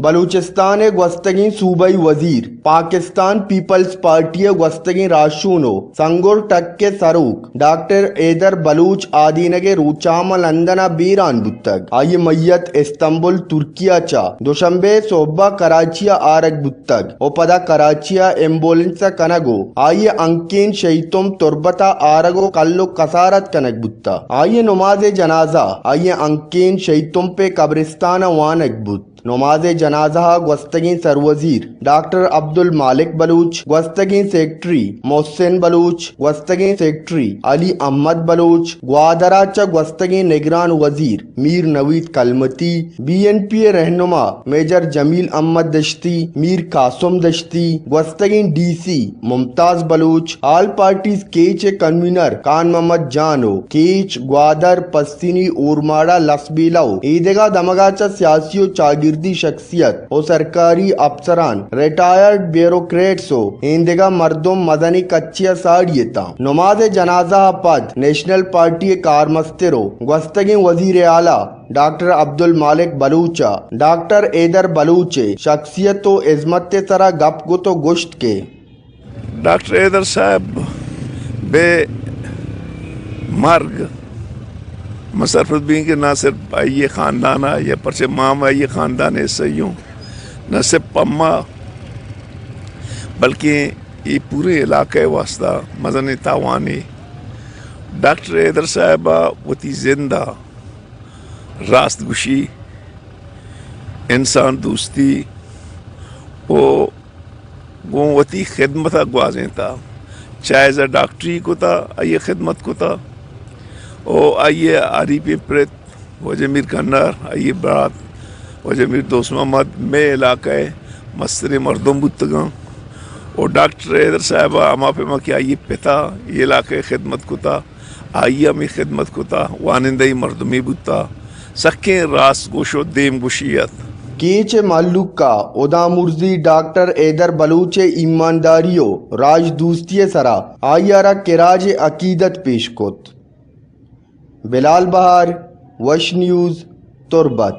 بلوچستان ءِ گوستگیں صوبائی وزیر، پاکستان پیپلز پارٹی ءِ گوستگیں راہشون ءُ سنگل ٹک ءِ سروک ڈاکٹر حیدر بلوچ آدینک ءِ روچ ءَ ماں لندن ءَ بیران بوتگ۔ آئی ءِ میت استنبول ترکی ءَ چہ دوشنبے ءِ سہب ءَ کراچی ءَ آرگ بوتگ ءُ پدا کراچی ءَ ایمبولینس ءَ کنگ ءُ آئی ءِ ہنکین شہی تمپ تربت ءَ آرگ ءُ کل ءُ کسارت کنگ بوتگ۔ آئی ءِ نماز جنازہ آئی ءِ ہنکین شہی تمپ ءِ قبرستان ءَ وانگ بوت۔ نماز جنازہ ءَ گوستگیں سروزیر ڈاکٹر عبدالمالک بلوچ، گوستگیں سیکرٹری محسن بلوچ، گوستگیں سیکرٹری علی احمد بلوچ، گوادر ءَ چہ گوستگیں نگران وزیر میر نوید کلمتی، بی این پی ءِ رہنما میجر جمیل احمد دشتی، میر قاسم دشتی، گوستگیں ڈی سی ممتاز بلوچ، آل پارٹیز کیچ ءِ کنوینر خان محمد جان ءُ کیچ، گوادر، پسنی، اورماڑہ، لسبیلہ ءُ ایدگہ دمگ ءَ چہ سیاسی ءُ چاگردی شخصیت ءُ سرکاری افسران، ریٹائرڈ بیوروکریٹس ءُ ایندگہ مردم مزنیں کچے ءَ ساڑی اتاں۔ نماز جنازہ ءَ پد نیشنل پارٹی ءِ کارمستر ءُ گوستگیں وزیر اعلی ڈاکٹر عبدالمالک بلوچ ءَ ڈاکٹر حیدر بلوچ ءِ شخصیت ءُ ہزمت ءِ سرا گپ کت ءُ گوشت کہ ڈاکٹر حیدر صاحب بے مرگ من سرپد بیں کہ نہ صرف آئی ءِ خاندان ءَ یا پرچہ ما ہم آئی ءِ خاندان ءِ حصہ اوں، نہ صرف پہ ما بلکیں اے پوریں علاقہ ءِ واستہ مزنیں تاوانے۔ ڈاکٹر حیدر صاحب ءَ وتی زند ءَ راست گوشی، انسان دوستی ءُ گوں وتی خدمت ءَ گوازینتا۔ چاہے از ڈاکٹری کتا، آئی ءَ خدمت کتا ءُ آئی ءِ آریپیں پرت واجہ میر کنر، آئی ءِ برات واجہ میر دوست محمد مئے علاقہ ءِ مستریں مردم بوتگاں ءُ ڈاکٹر حیدر صاحب ءَ ہما پیما کہ آئی ءِ پتا اے علاقہ ءِ خدمت کتا، آئی ءَ ہمے خدمت کتا، وانندہی مردمے بوتا، سکیں راست گوش ءُ دیم گوشی ات۔ کیچ ءِ مہلوک ءَ ہدامرزی ڈاکٹر حیدر بلوچ ءِ ایمانداری ءُ راج دوستی ءِ سرا آئی ءَ را کراج عقیدت پیش کت۔ بلال بہار، وش نیوز، تربت۔